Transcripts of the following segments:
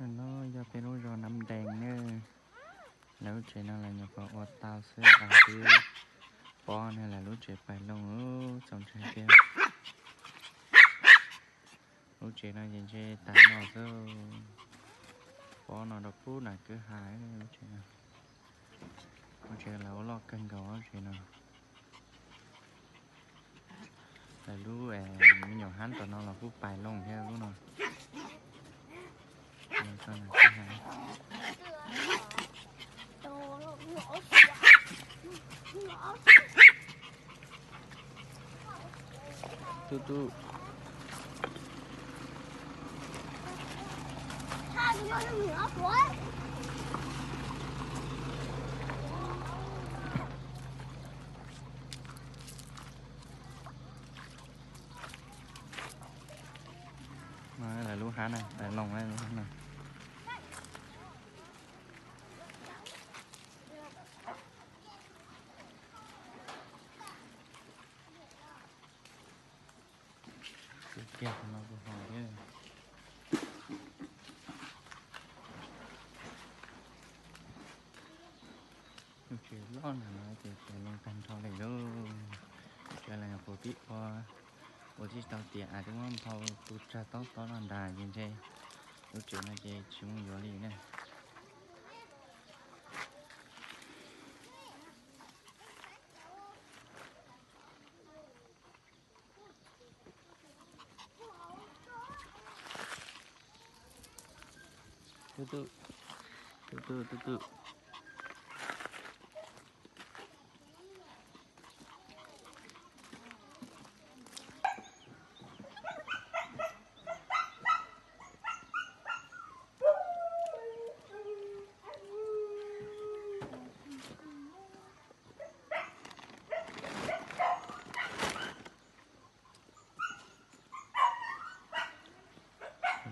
No yog peb lub zos Nab Dees na. Lawv lub tsev no los nyuam qhuav ua tau xwb, twb pob ne, lawv lub tsev pais looj txaus ntshai thiab. Lub tsev no ces ntshe tas no xwb. Pob no rau pub nram kwj ha lub tsev no. Lub tsev lawv ua loj kawg nkaus lub tsev no. Lawv lub me nyuam hab tom no los kuj pais looj thiab lub no. Tub tub. No lawv lub hab na, lawv looj lub hab na. Tsev kiag no kuj ho thiab. Lub tsev loj nram no ces pais looj tag nrho li lauj. Tsev lawv nyuam qhuav pib ua, ua tsis tau tiav, twb muab nphau tu tsag tob tob no nrad ces ntshe lub tsev no ces tsis muaj yuav li na. Tub tub, tub tub, tub tub.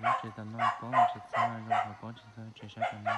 Lub tsev tom no pob tsis txog, zoo nkaus pob tsis txog tsev sab tom no.